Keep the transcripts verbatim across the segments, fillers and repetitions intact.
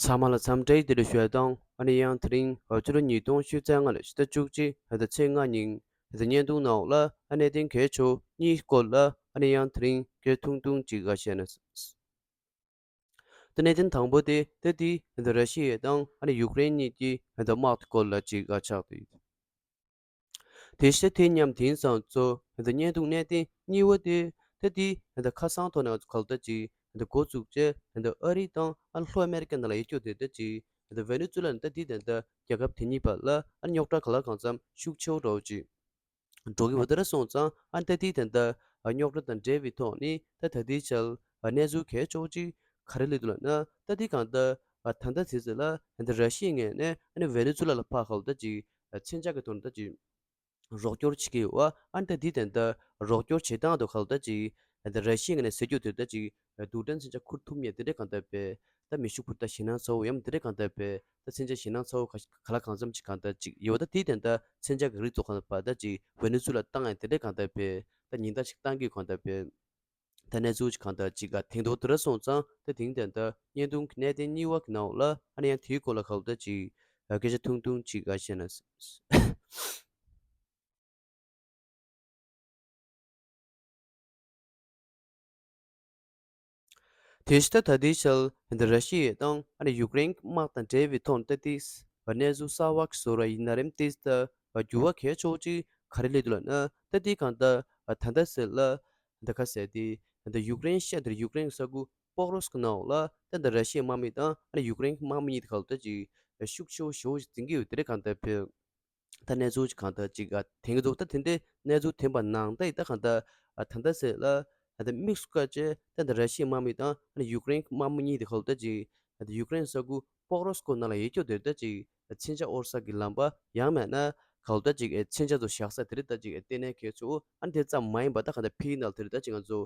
ཚང་མ་ལ་འཚམས་འདྲི་བདེ་ལེགས་ཞུ་ཡ་དང་། ཨ་ནི་ཡང་དེ་རིང་ཕྱི་ལོ་ཉིས་སྟོང་ཉི་ཤུ་རྩ་ལྔ་ལོའི་ཕྱི་ཟླ་བཅུ་གཅིག་ཕྱི་ཟླ་ཚེས་ལྔ་ཉིན་ཕྱི་ཟླ་བརྙན་ཐུང་ནང་ལ་ཨ་གནད་དོན་གལ་ཆེ་བ་གཉིས་སྐོར་ལ་ཨ་ནི་ཡང་དེ་རིང་སྐད་ཆ་ཐུང་ཐུང་ཅིག་ཨ་བཤད་ན། ད་གནད་དོན་དང་པོ་དེ་ད་དེ་ད་ར་ཤི་ཡ་དང་ཨ་ནི་ཡུཀ་རེན་གཉིས་ཀྱི་ད་དམག་དེ་སྐོར་ལ་ཅིག་ཨ་ཆགས་ཏེ་ཡོད། དེ་བཞིན་དེ་མཉམ་དེང་སང་ཚོ་ད་བརྙན་ཐུང་གནད་དོན་གཉིས་པ་དེ་ད་དེ་ད་ཁ་སང་ཐོག་ནས་ག་ལ་ད་ཅིག་ད་འགོ་བཙུགས་རྗེས་ད་ཨ་རི་དང་ཨ་ལྷོ་ཨ་མེ་རི་ཀ་ནང་ལ་ཡོད་རྒྱུ་དེ་ད་ཅིག་ད་ཝེ་ནེ་ཛུ་ལ་ནས་ད་དེ་ད་ད་རྒྱལ་ཁབ་དེ་གཉིས་བར་ལ་ཨ་རྙོག་དྲ་ག་ལ་གང་འཚམ་ཤུགས་ཆེ་བོ་འགྲོ་ཅིག་འགྲོ་གི་ཡོད་པ་དེ་འདྲ་སོང་ཙང་ཨ་ནི་ད་དེ་ད་ལྟ་རྙོག་དྲ་དང་འབྲེལ་བའི་ཐོག་ནས་ད་ད་ལྟའི་ཆར་གནས་ཚུལ་གལ་ཆེ་བོ་ཅིག་ག་རེ་སླེབས་འདུག་ལབ་ན། ད་དེ་གང་ལྟར་ད་ལྟ་དེ་ཚོ་ལ་ད་ར་ཤི་ཡའི་ངོས་ནས་ཨ་ནི་ཝེ་ནེ་ཛུ་ལ་ལ་ཕར་ག་ལ་ད་ཅིག་མཚོན་ཆ་གི་ཐོག་ནས་ད་ཅིག་རོགས་སྐྱོར་བྱེད་ཀྱི་ཡོད། ཨ་ནི་ད་དེ་ད་ལྟ་རོགས་སྐྱོར་བྱེད་སྟངས་དང་ག་ལ་ད་ཅིག་ད་ར་ཤི་ཡའི་ངོས་ནས་ཟེར་རྒྱུ་དེ་ད་ཅིག་རྡུལ་ཕྲན་མཚོན་ཆ་ཁུར་ཐུབ་མཁན་དེ་འདྲ་གང་ལྟར་བས། ད་མེ་ཤུགས་འཕུར་མདའ་ཞེད་སྣང་ཚ་བོ་ཡང་དེ་འདྲ་གང་ལྟར་བས། ད་མཚོན་ཆ་ཞེད་སྣང་ཚ་བོ་ག་ག་ལ་གང་འཚམ་ཅིག་གང་ལྟར་ཅིག་ཡོད། ད་དེ་དེ་འདྲ་མཚོན་ཆ་གི་རིགས་ཚོ་གང་ལྟར་བ་ད་ཅིག་ཝེ་ནེ་ཛུ་ལ་བཏང་ཡང་དེ་འདྲ་གང་ལྟར་བས། ད་ཉིན་ལྟར་ཞིག་བཏང་གི་གང་ལྟར་བས། ད་གནས་ཚུལ་ཅིག་གང་ལྟར་ཅིག་ག་དེང་དུ་དེ་འདྲ་སོང་ཙང་ད་དེང་དེ་འདྲ་བརྙན་ཐུང་གི་གནད་དོན་གཉིས་པ་གི་ནང་ལ་ཨ་ནི་ཡང་དེའི་སྐོར་ལ་ག་ལ་ད་ཅིག་སྐད་ཆ་ཐུང་ཐུང་ཅིག་ག་བཤད་ན། དེ་བཞིན་ད་ལྟའི་ཆར་འདི་ར་ཤི་ཡ་དང་ཨ་ནི་ཡུཀ་རེན་དམག་དང་འབྲེལ་བའི་ཐོག་ནས་ད་ལྟའི་གནས་ཚུལ་གསར་བ་ཞིག་བཟོ་ར་ཡིན་ན་རེད། དེ་ད་འགྱུར་བ་གལ་ཆེ་བོ་ཅིག་ག་རེ་སླེབས་འདུག་ལབ་ན། ད་ལྟའི་གང་ལྟར་ད་ལྟ་ཟེར་ལ་ད་ག་ཟེར་དེ་ད་ཡུཀ་རེན་ཤར་དེར་ཡུཀ་རེན་ས་ཁུལ་པོག་རོ་སི་ཀི་ནང་ལ་ད་ད་ར་ཤི་ཡའི་དམག་མི་དང་ཨ་ནི་ཡུཀ་རེན་དམག་མི་གཉིས་ད་ག་ལ་ད་ཅིག་ཤུགས་ཆེ་བོ་ཞེ་བོ་ཞིག་འཛིང་གི་ཡོད། དེ་རེད་གང་ལྟར་བས། ད་གནས་ཚུལ་ཅིག་གང་ལྟར་ཅིག་ཨ་དེང་གི་འདུག་ད་དེ་འདྲའི་གནས་ཚུལ་ཐོན་པ་ནང་ད་ཡིན་ད་གང་ལྟར་ཨ་ད་ལྟ་ཟེར་ལ་ཨ་ད་དམིགས་སུ་བཀར་བྱས་ད་ད་ར་ཤི་ཡའི་དམག་མི་དང་ཨ་ནི་ཡུཀ་རེན་དམག་མི་གཉིས་དེ་ག་ལ་ད་ཅིག་ཨ་ད་ཡུཀ་རེན་ས་ཁུལ་པོག་རོ་སི་ཀི་ནང་ལ་ཡོད་རྒྱུ་དེ་ད་ཅིག་མཚོན་ཆ་དབོར་ས་གི་ལམ་པ་ཡང་མེད་ན་ག་ལ་ད་ཅིག་མཚོན་ཆ་ཚོ་བཞག་ས་དེ་རེད། ད་ཅིག་ལྟེ་གནས་གལ་ཆེ་བོ་ཨ་ནི་དེ་ཙམ་མ་ཡིན་པ་ད་གང་ལྟར་ཕ་གི་ནང་ལ་དེ་རེད། ད་ཅིག་ང་ཚོ་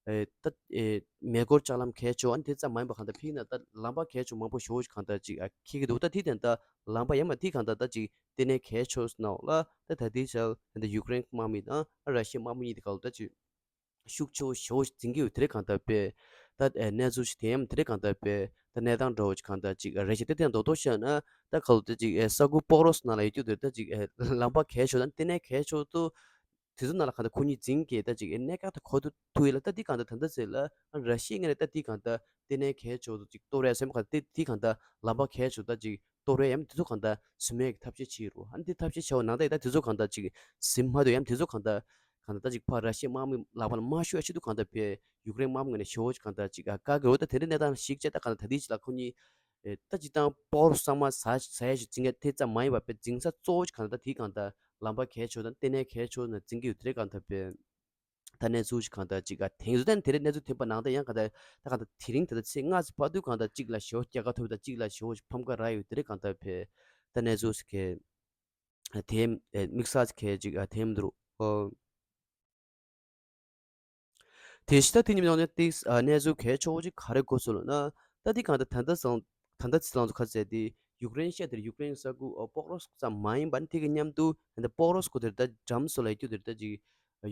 ཨེ་ད་ཨེ་མེ་འཁོར་ལྕགས་ལམ་གལ་ཆེ་བོ་ཨ་ནི་དེ་ཙམ་མ་ཡིན་པ་གང་ལྟར་ཕ་གི་ནང་ད་ལམ་པ་གལ་ཆེ་བོ་མང་པོ་ཞེ་བོ་ཞིག་གང་ལྟར་ཅིག་ཨ་འཁེལ་གི་འདུག་ད་དེ་དེ་ད་ལམ་པ་ཡང་མེད་དེ་གང་ལྟར་ད་ཅིག་ལྟེ་གནས་གལ་ཆེ་བོ་ནང་ལ་ད་ད་ལྟའི་ཆར་ད་ཡུཀ་རེན་དམག་མི་དང་ཨ་ར་ཤི་ཡའི་དམག་མི་གཉིས་དེ་ག་ལ་ད་ཅིག་ཤུགས་ཆེ་བོ་ཞེ་བོ་ཞིག་འཛིང་གི་ཡོད། དེ་རེད་གང་ལྟར་བས། ད་ཨེ་གནས་ཚུལ་ཞིག་དེ་ཡང་དེ་རེད་གང་ལྟར་བས། ད་གནས་སྟངས་འདྲ་བོ་ཞིག་གང་ལྟར་ཅིག་རེད་ཤག་དེ་དེ་རྡོག་རྡོག་བཤད་ན་ད་ག་ལ་ད་ཅིག་ཨེ་ས་ཁུལ་པོག་རོ་སི་ནང་ལ་ཡོད་རྒྱུ་དེ་ད་ཅིག་ཨེ་ལམ་པ་གལ་ཆེ་བོ་དང་ལྟེ་གནས་གལ་ཆེ་བོ་དུ་དེ་ཚོ་ནང་ལ་གང་ལྟར་ཁོ་གཉིས་འཛིང་གི་ད་ཅིག་ཨེ་གནད་འགག་ད་གོ་ཐུབ་ཐུབ་ཡོད་ལ། ད་དེ་གང་ལྟར་ད་ལྟ་ཟེར་ལ་ཨ་ར་ཤི་ཡའི་ངོས་ནས་ད་དེ་གང་ལྟར་ལྟེ་གནས་གལ་ཆེ་བོ་ཅིག་གཏོར་ཡ་སེམས་གང་ལྟར་དེ་གང་ལྟར་ལམ་པ་གལ་ཆེ་བོ་ད་ཅིག་གཏོར་ཡ་ཡང་དེ་ཚོ་གང་ལྟར་བཟོ་མེད་ཀྱི་ཐབས་ཤེས་བྱེད་ཀྱི་རེད། ཨ་ནི་དེ་ཐབས་ཤེས་བྱས་པ་ནང་ད་ཡིན་ད་དེ་ཚོ་གང་ལྟར་ཅིག་ཟིན་མ་ཐུབ་ཡང་དེ་ཚོ་གང་ལྟར་གང་ལྟར་ད་ཅིག་ཕར་ར་ཤི་ཡའི་དམག་མི་ལག་པ་ལ་མ་ཤོར་ཡ་ཆེད་དུ་གང་ལྟར་བས་ཡུཀ་རེན་དམག་མི་ངོས་ནས་ཞེ་བོ་ཅིག་གང་ལྟར་ཅིག་ཨ་བཀག་གི་འོ། ད་དེ་འདྲའི་གནས་སྟངས་ཤིག་བྱས་ད་གང་ལྟར་ད་ལྟའི་ཆ་ལ་ཁོ་གཉིས་ཨེ་ད་ཅིག་ཏང་པོར་ཚང་མ་ཟ་ཟ་ཡ་ཞིག་འཛིང་ཡ་དེ་ཙམ་མ་ཡིན་པ་བས་འཛིང་ས་གཙོ་བོ་ཞིག་གང་ལྟར་དེའི་གང་ལྟར་ལམ་པ་གལ་ཆེ་བོ་དང་ལྟེ་གནས་གལ་ཆེ་བོ་ནང་འཛིང་གི་ཡོད། དེ་རེད་གང་ལྟར་བས། ད་གནས་ཚུལ་ཞིག་གང་ལྟར་ཅིག་ཨ་དེང་ཚོ་ད་དེ་རེད་གནས་ཚུལ་ཐོན་པ་ནང་ད་ཡང་གང་ལྟར་ད་གང་ལྟར་དེ་རིང་ད་ལྟ་ཚེས་ལྔ་ཚོ་བར་དུ་གང་ལྟར་གཅིག་ལ་ཞེ་བོ་རྒྱལ་ཁ་ཐོབ་དང་གཅིག་ལ་ཞེ་བོ་ཕམ་ཁ་རག་ཡོད། དེ་རེད་གང་ལྟར་བས། ད་གནས་ཚུལ་ཞིག་གི་ཨ་དེ་ཨ་དམིགས་བསལ་གྱི་ཅིག་ཨ་དེ་མི་འདུག་ཨོ། དེ་བཞིན་ད་དེ་ཉིན་ནང་ནས་ཏིག་ཨ་གནས་ཚུལ་གལ་ཆེ་བོ་ཅིག་ག་རེ་གོ་སོང་ལབ་ན། ད་དེ་གང་ལྟར་ད་ལྟ་སང་ད་ལྟ་ཚེ་ལང་ཚོ་ཁ་ཟེར་དེ་ཡུཀ་རེན་ཤར་དེར་ཡུཀ་རེན་ས་ཁུལ་ཨོ་པོག་རོ་སི་ཀི་ཙམ་མ་ཡིན་པ་ནི་དེ་གི་མཉམ་དུ་ད་ལྟ་པོག་རོ་སི་ཀི་དེར་ད་འགྲམ་སོ་ལ་ཡོད་རྒྱུ་དེར་ད་ཅིག་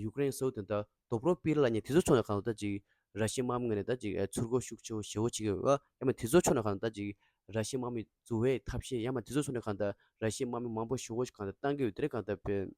ཡུཀ་རེན་ས་ཁུལ་དེ་ད་དོབ་རོ་པི་ར་ལ་ཉེ་དེ་ཚོ་ཕྱོགས་ནས་གང་ལྟར་ད་ཅིག་ར་ཤི་ཡའི་དམག་མི་ངོས་ནས་ད་ཅིག་ཨ་ཚུར་རྒོལ་ཤུགས་ཆེ་བོ་ཞེ་བོ་བྱེད་ཀྱི་ཡོད་པ། ཡང་མ་དེ་ཚོ་ཕྱོགས་ནས་གང་ལྟར་ད་ཅིག་ར་ཤི་ཡའི་དམག་མི་འཛུལ་བའི་ཐབས་ཤེས་ཡང་མ་དེ་ཚོ་ཕྱོགས་ནས་གང་ལྟར་ར་ཤི་ཡའི་དམག་མི་མང་པོ་ཞེ་བོ་ཞིག་གང་ལྟར་བཏང་གི་ཡོད། དེ་རེད་གང་ལྟར་བས།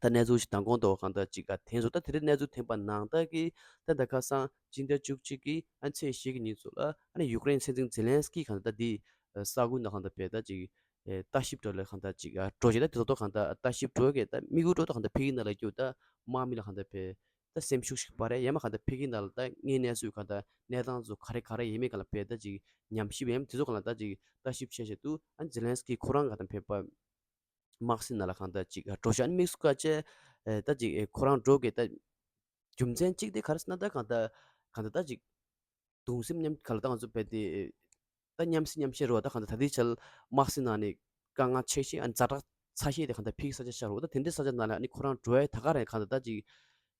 ད་གནས་ཚུལ་ཞིག་མདང་དགོང་དུ་གང་ལྟར་ཅིག་ཨ་དེ་ཚོ་ད་དེ་རིང་གནས་ཚུལ་ཐོན་པ་ནང་ལྟར་གྱི་ད་ད་ཁ་སང་སྤྱི་ཟླ་བཅུ་གཅིག་གི་ཨ་ཚེས་བཞི་གི་ཉིན་ཚོ་ལ་ཨ་ནི་ཡུཀ་རེན་སྲིད་འཛིན་ཛེ་ལན་སི་ཀི་གང་ལྟར་ད་དེ་ས་ཁུལ་ནང་གང་ལྟར་བས་ད་ཅིག་ཨེ་ལྟ་ཞིབ་འགྲོ་ལ་གང་ལྟར་ཅིག་ཨ་འགྲོ་བྱས། ད་དེ་ཚོ་གང་ལྟར་ལྟ་ཞིབ་འགྲོ་གི་ད་དམིགས་ཡུལ་འགྲོ་ད་གང་ལྟར་ཕ་གི་ནང་ལ་སྐྱོད་ད་དམག་མི་ལ་གང་ལྟར་བས་ད་སེམས་ཤུགས་ཤིག་སྤར་ཡ་ཡང་མ་གང་ལྟར་ཕ་གི་ནང་ལ་ད་དངོས་གནས་སུ་གང་ལྟར་གནས་སྟངས་ཚོ་ག་རེ་ག་རེ་ཡིན་མིན་གང་ལ་བས་ད་ཅིག་ཉམས་ཞིབ་ཡང་དེ་ཚོ་གང་ལ་ད་ཅིག་ལྟ་ཞིབ་བྱས་བྱས་འདུག་ཨ་ཛེ་ལན་སི་ཀི་ཁོ་རང་གང་ལྟར་ཕེབས་པ། དམག་སྲིད་ནང་ལ་གང་ལྟར་ཅིག་འགྲོ་ཤག་དམིགས་སུ་བཀར་བྱས་ཨེ་ད་ཅིག་ཨེ་ཁོ་རང་འགྲོ་གི་ད་རྒྱུ་མཚན་གཅིག་དེ་ག་རེ་ཟེར་ན། ད་གང་ལྟར་གང་ལྟར་ད་ཅིག་གདུང་སེམས་མཉམ་ག་ལ་ད་ང་ཚོ་བས་ཏེ་ད་མཉམ་སྲིད་མཉམ་བཤད་རེད་བ། ད་གང་ལྟར་ད་ལྟའི་ཆར་དམག་སྲིད་ནང་ནས་དཀའ་ངལ་ཆེ་ཤོས་ཨ་ཛ་དྲག་ཚ་ཤོས་དེ་གང་ལྟར་ཕ་གི་ས་ཆ་ཤར་རེད་བ། ད་དེ་འདྲའི་ས་ཆ་ནང་ལ་ཨ་ནི་ཁོ་རང་འགྲོ་ཡ་ད་ག་རེད། གང་ལྟར་ད་ཅིག་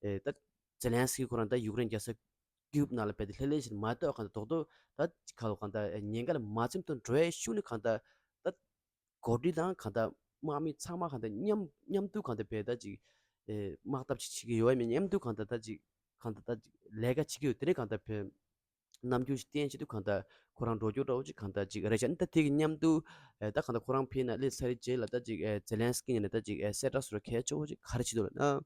ཨེ་ད་ཛེ་ལན་སི་ཀི་ཁོ་རང་ད་ཡུཀ་རེན་རྒྱལ་ས་ཀིབ་ནང་ལ་བས་ཏེ་ལྷོད་ལྷོད་བྱས་མ་གཏོགས་གང་ལྟར་རྡོག་རྡོག་ད་ག་ལ་གང་ལྟར་ཉེན་ཁ་ལ་མ་ཚིམ་དུ་འགྲོ་ཡ་ཤུགས་ནི་གང་ལྟར་ད། འགོ་ཁྲིད་དང་གང་ལྟར་དམག་མི་ཚང་མ་གང་ལྟར་མཉམ་མཉམ་དུ་གང་ལྟར་བས་ད་ཅིག་ཨེ་དམག་འཐབ་ཅིག་བྱེད་ཀྱི་ཡོད་མེད་མཉམ་དུ་གང་ལྟར་ད་ཅིག་གང་ལྟར་ད་ཅིག་ལས་ཀ་བྱེད་ཀྱི་ཡོད། དེ་རིང་གང་ལྟར་བས་ རྣམ་འགྱུར་ཞིག་བསྟན་བྱེད་དུས་གང་ལྟར་ཁོ་རང་འགྲོ་རྒྱུ་འདྲ་བོ་ཅིག་གང་ལྟར་ཅིག་རེད་ཤག་ཨ་ནི་ད་དེ་གི་མཉམ་དུ་ཨེ་ད་གང་ལྟར་ཁོ་རང་ཕེབས་ནས་སླེབས་ཚར་རྗེས་ལ་ད་ཅིག་ཨེ་ཛེ་ལན་སི་ཀི་ངོས་ནས་ད་ཅིག་ཨེ་གསལ་བསྒྲགས་སོགས་གལ་ཆེ་བོ་ཅིག་ག་རེ་བྱེད་འདུག་ལབ་ན།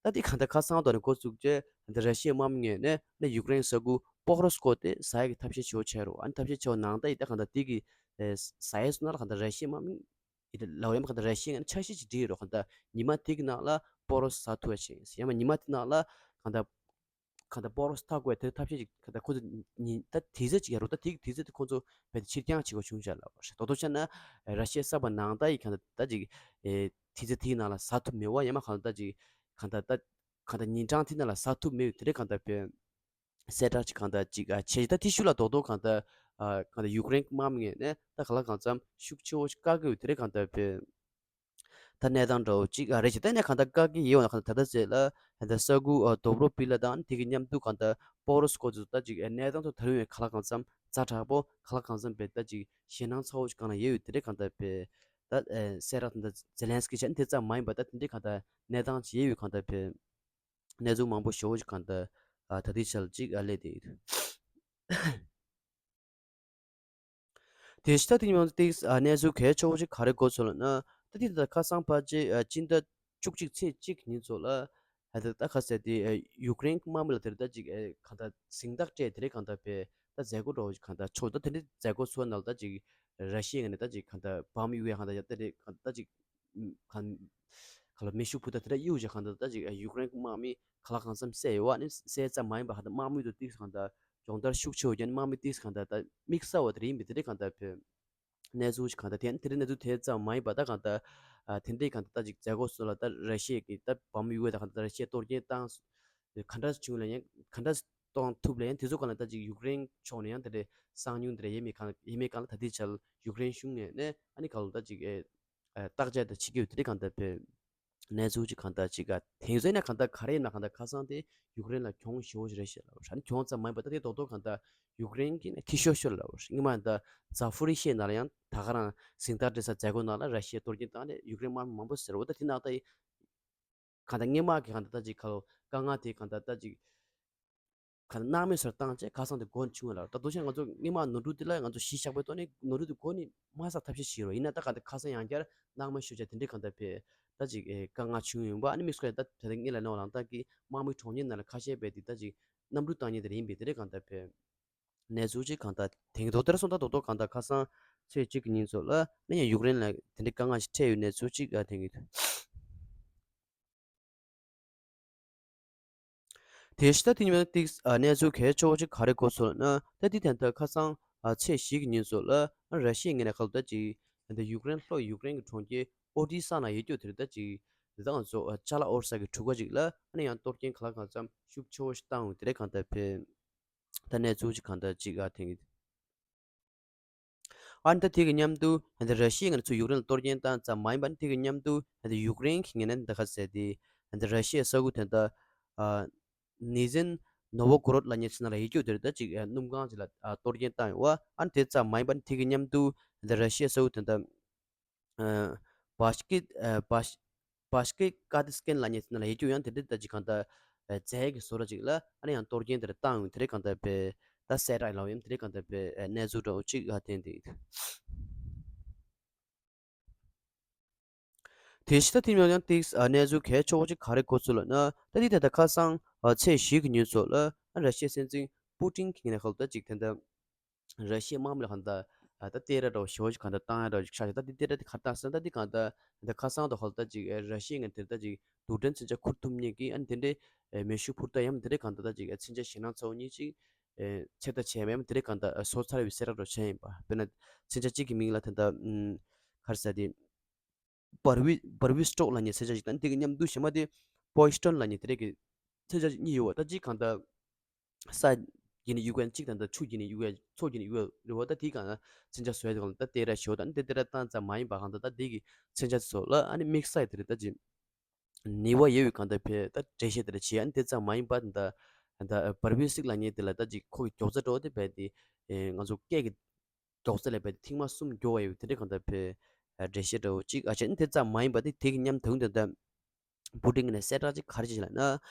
ད་དེ་གང་ལྟར་ཁ་སང་དོ་ནས་འགོ་བཙུགས་རྗེས་ད་ར་ཤི་ཡའི་དམག་མི་ངོས་ནས་ནི་ཡུཀ་རེན་གྱི་ས་ཁུལ་པོག་རོ་སི་ཀོ་དེ་ཟ་ཡག་གི་ཐབས་ཤེས་བྱེད་འཆར་རོ། ཨ་ནི་ཐབས་ཤེས་བྱེད་ནང་ད་ཡི་ད་གང་ལྟར་དེ་གི་ཨེ་ཟ་ཡག་སོང་ན་ལ་གང་ལྟར་ར་ཤི་ཡའི་དམག་མི་ཡི་ལའོ་ཡ་མ་གང་ལྟར་ར་ཤི་ཡའི་ངོས་ནས་འཆར་གཞི་ཅིག་བསྒྲིགས་རོ། གང་ལྟར་ཉི་མ་དེ་གི་ནང་ལ་པོག་རོ་ཟ་ཐུབ་པ་བྱས་ཡ་མ་ཉི་མ་དེ་ནང་ལ་གང་ལྟར་གང་ལྟར་པོག་རོ་ཟ་ཐུབ་དགོས་དེ་ཐབས་ཤེས་ཅིག་གང་ལྟར་ཁོ་ཚོ་ཉིན་ད་དུས་ཚོད་ཅིག་ཡ་རོ། ད་དེ་གི་དུས་ཚོད་དེ་ཁོ་ཚོ་བས་ཕྱིར་འགྱངས་བྱེད་དགོས་བྱུང་ཤག་ལབ་པ་རེད། ད་དུང་བྱས་ན་ར་ཤི་ཡའི་གསར་པ་ནང་ད་ཡི་གང་ལྟར་ད་ཅིག་ཨེ་དུས་ཚོད་དེའི་ནང་ལ་ཟ་ཐུབ་མེད་པ་ཡ་མ་གང་ལྟར་ད་ཅིག་གང་ལྟར་ད་གང་ལྟར་ཉིན་གྲངས་དེ་ནང་ལ་ཟ་ཐུབ་མེད་པའི་དེ་འདྲའི་གང་ལྟར་བས་གསལ་བསྒྲགས་ཅིག་གང་ལྟར་ཅིག་ཨ་བྱས། ད་དེ་ཤུགས་ལ་རྡོག་རྡོག་གང་ལྟར་ཨ་གང་ལྟར་ཡུཀ་རེན་དམག་མི་ངོས་ནས་ད་གང་ལ་གང་འཚམ་ཤུགས་ཆེ་བོ་ཞིག་བཀག་གི་ཡོད་དེ་འདྲའི་གང་ལྟར་བས་ད་གནས་སྟངས་འདྲ་བོ་ཅིག་ཨ་རེད་ཅིག་ད་ནས་གང་ལྟར་བཀག་གི་ཡོད་ན་གང་ལྟར་ད་ལྟ་ཟེར་ལ་ད་ལྟ་ས་ཁུལ་ཨ་དོབ་རོ་པི་ལ་དང་དེ་གི་མཉམ་དུ་གང་ལྟར་པོག་རོ་སི་ཀོ་ཚོ་ད་ཅིག་ཨ་གནས་སྟངས་ཚོ་ད་རུང་ཡང་གང་ལ་གང་འཚམ་ཛ་དྲག་པོ་གང་ལ་གང་འཚམ་བས་ད་ཅིག་ཞེད་སྣང་ཚ་བོ་ཞིག་གང་ལ་ཡོད་ཡོད་དེ་འདྲའི་གང་ལྟར་བས་ད་ཨ་གསལ་བསྒྲགས་ད་ལྟ་ཛེ་ལན་སི་ཀི་བྱས་ནས་དེ་ཙམ་མ་ཡིན་པ་ད་དེ་འདྲའི་གང་ལྟར་གནས་སྟངས་ཅིག་ཡོད་ཡོད་གང་ལྟར་བས། གནས་ཚུལ་མང་པོ་ཞེ་པོ་ཅིག་གང་ལྟར་ཨ་ད་ལྟའི་ཆར་ཅིག་ཨ་སླེབས་བསྡད་ཡོད། དེ་ཕྱི་ད་དེ་མཉམ་དུ་ཏིག་ཨ་གནས་ཚུལ་གལ་ཆེ་བོ་ཅིག་ག་རེ་གོ་སོང་ལབ་ན། ད་དེ་ད་ཁ་སང་ཕལ་ཆེར་ཨ་སྤྱི་ཟླ་བཅུ་གཅིག་ཚེས་གཅིག་ཉིན་ཚོ་ལ་ཨ་ད་ད་ཁ་ཟེར་དེ་ཨ་ཡུཀ་རེན་གྱི་དམག་མི་ལ་དེར་ད་ཅིག་ཨ་གང་ལྟར་གཟེངས་རྟགས་སྤྲད་དེ་རེད་གང་ལྟར་བས་ད་མཛད་སྒོ་འདྲ་བོ་ཅིག་གང་ལྟར་ཆོག་ད་དེ་འདྲའི་མཛད་སྒོ་ཚོ་ནང་ལ་ད་ཅིག་ར་ཤི་ཡའི་ངོས་ནས་ད་ཅིག་གང་ལྟར་བམ་གཡུག་ཡ་གང་ལྟར་ཡ་ད་རེད་གང་ལྟར་ད་ཅིག་གང་གང་ལ་མེ་ཤུགས་འཕུར་མདའ་དེ་འདྲ་གཡུག་བྱས་གང་ལྟར་ད་ཅིག་ཡུཀ་རེན་གྱི་དམག་མི་གང་ལ་གང་འཚམ་བསད་ཡོད་པ་ནི་བསད་ཙམ་མ་ཡིན་པ་གང་ལྟར་དམག་མི་དུ་ཏིག་གང་ལྟར་སྦྱོང་བརྡར་ཤུགས་ཆེ་བ་བརྒྱབ་ནས་དམག་མི་ཏིག་གང་ལྟར་ད་དམིགས་བསལ་བ་དེ་ཡིན་པས་དེ་འདྲ་གང་ལྟར་བོད་གནས་ཚུལ་ཞིག་གང་ལྟར་དེ་ནི་དེ་འདྲ་གནས་ཚུལ་དེ་ཙམ་མ་ཡིན་པ་ད་གང་ལྟར་ཨ་དེ་འདྲའི་གང་ལྟར་ད་ཅིག་མཛད་སྒོ་སོགས་ལ་ད་ར་ཤི་ཡ་གི་ད་བམ་གཡུག་ཡ་ད་གང་ལྟར་ར་ཤི་ཡ་གཏོར་སྐྱོན་བཏང་ག་འདྲ་བྱུང་ལ་ཡང་ག་འདྲ་གཏོང་ཐུབ་ལ་ཡང་དེ་ཚོ་གང་ལ་ད་ཅིག་ཡུཀ་རེན་ཕྱོགས་ནས་ཡང་དེ་འདྲའི་གསང་མྱོང་དེ་འདྲ་ཡེ་མེད་གང་ཡེ་མེད་གང་ལ་ད་ལྟའི་ཆར་ཡུཀ་རེན་གཞུང་ནས་ནས་ཨ་ནི་གང་ལ་ད་ཅིག་ཨེ་ཨ་བརྟག་དཔྱད་དང་བྱེད་ཀྱི་ཡོད་དེ་འདྲ་གང་ལྟར་བས་གནས་ཚུལ་ཅིག་གང་ལྟར་ཅིག་ག་དེང་སང་ན་གང་ལྟར་ག་རེ་ཡིན་ན་གང་ལྟར་ཁ་སང་དེ་ཡུཀ་རེན་ལ་གྱོང་ཞེ་པོ་ཞིག་རེད་ཤག་ལབ་ར་ནི་གྱོང་ཙམ་མ་ཡིན་པ་ད་དེ་རྡོག་རྡོག་གང་ལྟར་ཡུཀ་རེན་གྱི་ནས་འཐུས་ཤོར་ཤོར་ལབ་ར་སྔོན་མ་ད་ཛ་ཕུ་རི་ཤེ་ནང་ལ་ཡང་ད་ག་རང་གཟེངས་རྟགས་སྤྲད་ས་མཛད་སྒོ་ནང་ལ་ར་ཤི་ཡ་གཏོར་སྐྱོན་བཏང་ནས་ཡུཀ་རེན་དམག་མི་མང་པོ་ཟེར་བ་ད་དེ་ནང་ད་གང་ལྟར་སྔོན་མ་གི་གང་ལྟར་ད་ཅིག་ཁ་ལོ་དཀའ་ངལ་དེ་གང་ལྟར་ད་ཅིག་གང་ལྟར་སྣང་མེད་སར་བཏང་བྱས་ཁ་སང་དེ་མགོ་ནས་ཕྱུང་བ་ལ་ད་དུང་ཆ་ང་ཚོ་སྔོན་མ་ནོར་འཁྲུལ་དེ་ལ་ང་ཚོ་གཞི་བཞག་པའི་ཐོག་ནས་ནོར་འཁྲུལ་དེ་མགོ་ནས་མ་བསགས་ཐབས་ཤེས་བྱེད་རོགས། ཡིན་ན་ད་གང་ལྟར་ཁ་སང་ཡང་བསྐྱར་སྣང་མེད་ཤོར་བྱས་དེ་འདྲའི་གང་ལྟར་བས་ད་ཅིག་ཨེ་དཀའ་ངལ་བྱུང་ཡོང་བ་ཨ་ནི་དམིགས་བསལ་ད་ད་ལྟ་སྔོན་ལ་ནོར་ལངས་སྟངས་ཀྱི་དམག་མི་གྲོངས་མཁན་ནང་ལ་ཁ་ཤས་བས་དེ་ད་ཅིག་གནམ་གྲུ་བཏང་མཁན་དེ་རེད་ཡིན་པས་དེ་འདྲའི་གང་ལྟར་བས་གནས་ཚུལ་ཅིག་གང་ལྟར་དེང་ཐོག་དེར་སོང་ད་རྡོག་རྡོག་གང་ལྟར་ཁ་སང་ཚེས་གཅིག་གི་ཉིན་ཚོ་ལ་ནི་ཡང་ཡུཀ་རེན་ལ་དེ་འདྲའི་དཀའ་ངལ་ཞིག་འཕྲད་ཡོད་གནས་ཚུལ་ཅིག་ཨ་དེང་གི་དེ་ཕྱི་ད་དེ་ཉིན་ཏིག་ཨ་གནས་ཚུལ་གལ་ཆེ་བོ་ཅིག་ག་རེ་གོ་སོང་ལབ་ན་ད་དེ་དེ་ད་ཁ་སང་ཨ་ཚེས་བཞི་གི་ཉིན་ཚོ་ལ་ཨ་ར་ཤི་ཡའི་ངོས་ནས་ཁ་ལོ་ད་ཅིག་ད་ཡུཀ་རེན་ལྷོ་ཡུཀ་རེན་གྱི་གྲོང་ཁྱེར་ཨོ་ཌི་ས་ན་ཡོད་རྒྱུ་དེར་ད་ཅིག་ད་ང་ཚོ་ཨ་ཅ་ལག་གཡར་ས་གི་གྲུ་ཁ་ཅིག་ལ་ཨ་ནི་ཡང་གཏོར་སྐྱོན་ག་ལ་གང་འཚམ་ཤུགས་ཆེ་བོ་ཞིག་བཏང་ཡོད་དེ་རེད་གང་ལྟར་བས་ད་གནས་ཚུལ་ཅིག་གང་ལྟར་ཅིག་ཨ་དེང་གི་ཨ་ནི་ད་དེ་གི་མཉམ་དུ་ཨ་ནི་ར་ཤི་ཡའི་ངོས་ནས་ཚུར་ཡུཀ་རེན་ལ་གཏོར་སྐྱོན་བཏང་ཙམ་མ་ཡིན་པ་ནི་དེ་གི་མཉམ་དུ་ཨ་ནི་ཡུཀ་རེན་གྱི་ངོས་ནས་ད་ག་ཟེར་དེ་ཨ་ནི་ར་ཤི་ཡའི་ས་ཁུལ་དེ་ད་ཨ་ནི་ཟིན་ནོ་ཝོ་གོ་རོད་ལབ་མཁན་ཚོ་ནང་ལ་ཡོད་རྒྱུ་དེ་རེད། ད་ཅིག་ཨ་སྣུམ་ཁང་ཅིག་ལ་ཨ་གཏོར་སྐྱོན་བཏང་ཡོད་པ་ཨ་ནི་དེ་ཙམ་མ་ཡིན་པ་ནི་དེ་གི་མཉམ་དུ་ཨ་ནི་ར་ཤི་ཡའི་ས་ཁུལ་དེ་ད་ཨ་བྷ་ཤ་ཀི་ཨ་བྷ་ཤ་བྷ་ཤ་ཀི་ཀ་ཏི་སི་ཀན་ལབ་མཁན་ཚོ་ནང་ལ་ཡོད་རྒྱུ་ཡང་དེ་འདྲ་ད་ཅིག་གང་ལྟར་ཨ་རྫས་ཀྱི་བཟོ་གྲྭ་ཅིག་ལ་ཨ་ནི་ཡང་གཏོར་སྐྱོན་དེ་རེད་བཏང་ཡོད་དེ་རེད་གང་ལྟར་བས་ད་གསལ་བསྒྲགས་ལབ་ཡོད་དེ་རེད་གང་ལྟར་བས་ཨ་གནས་ཚུལ་འདྲ་བོ་ཅིག་ཨ་བསྟན་དེ། དེ་ཕྱི་ད་དེ་མཉམ་ཡང་ཏིག་ཨ་གནས་ཚུལ་གལ་ཆེ་བོ་ཅིག་ག་རེ་གོ་སོང་ལབ་ན་ད་དེ་ད་ལྟ་ཁ་སང་ཨ་ཚེས་བཞི་གི་ཉིན་ཚོ་ལ་ཨ་ར་ཤི་ཡའི་སྲིད་འཛིན་པུ་ཏིན་གྱི་ངོས་ནས་ཁ་ལོ་ད་ཅིག་དེ་འདྲ་ར་ཤི་ཡའི་དམག་མི་ལ་གང་ལྟར་ཨ་ད་སྟེར་ར་འདྲ་བོ་ཞེ་པོ་ཅིག་གང་ལྟར་བཏང་ཡ་འདྲ་བོ་ཅིག་ཆགས་ཤག་ད་དེ་སྟེར་ར་དེ་ག་རེ་བཏང་ཟེར་ན་ད་དེ་གང་ལྟར་ད་ཁ་སང་དུ་ཁ་ལོ་ད་ཅིག་ཨ་ར་ཤི་ཡའི་ངོས་ནས་དེ་ད་ཅིག་རྡུལ་ཕྲན་མཚོན་ཆ་འཁུར་ཐུབ་མཁན་གྱི་ཨ་ནི་དེ་འདྲའི་ཨ་མེ་ཤུགས་འཕུར་མདའ་ཡམ་དེ་འདྲའི་གང་ལྟར་ད་ཅིག་ཨ་མཚོན་ཆ་ཞེད་སྣང་ཚ་བོ་གཉིས་ཅིག་ཨེ་ཚོད་ལྟ་བྱས་པ་ཡིན་དེ་རིང་གང་ལྟར་བཟོ་ཚར་བའི་གསལ་བསྒྲགས་འདྲ་བྱས་ཡིན་པ། དཔེར་ན་མཚོན་ཆ་གཅིག་གི་མིང་ལ་ད་ལྟ་ཨུམ་ག་རེ་ཟེར་དེ་བར་བི་བར་བི་སི་ཊོག་ལབ་མཁན་མཚོན་ཆ་ཞིག་དང་དེ་གི་མཉམ་དུ་གཞན་མ་དེ་པོ་ཡི་སི་ཊོན་ལབ་མཁན་དེ་རིང་གི་མཚོན་ཆ་གཉིས་ཡོད་པ། ད་གཅིག་གང་ལྟར་ས་ཡི་ནས་གཡུག་ཡ་གཅིག་དང་ད་ཆུ་ཡི་ནས་གཡུག་ཡ་མཚོ་ཡི་ནས་གཡུག་ཡ་རེད་བ། ད་དེ་གང་ལྟར་མཚོན་ཆ་བཟོ་ཡ་དེ་གང་ལྟར་སྟེར་ར་ཞོ་དང་དེ་སྟེར་ར་བཏང་ཙམ་མ་ཡིན་པ་གང་ལྟར་ད་དེ་གི་མཚོན་ཆ་བཟོ་ལ་ཨ་ནི་དམིགས་བསལ་དེ་རེད་ད་ཅིག་ནུས་པ་ཡོད་པའི་གང་ལྟར་བས་ད་འགྲེལ་བཤད་དེ་འདྲ་བྱེད་ཡ་ནི་དེ་ཙམ་མ་ཡིན་པ་ད་ད་བར་བི་སིག་ལབ་མཁན་དེ་ལ་ད་ཅིག་ཁོ་གི་མགྱོགས་ཚད་འགྲོ་བ་དེ་བས་དེ་ང་ཚོ་སྐད་ཀྱི་མགྱོགས་ཚད་ལས་བས་དེ་ཐེངས་མ་གསུམ་མགྱོགས་པ་ཡོད་དེ་འདྲ་གང་ལྟར་བས་འགྲེལ་བཤད་འདྲ་བོ་ཅིག་ཨ་ཅེ་ནི་དེ་ཙམ་མ་ཡིན་པ་དེ་དེ་གི་མཉམ་དུ་ད་ད་པུ་ཏིན་ནས་གསལ་བསྒྲགས་ཅིག་ག་རེ་བྱས་ལབ་ན་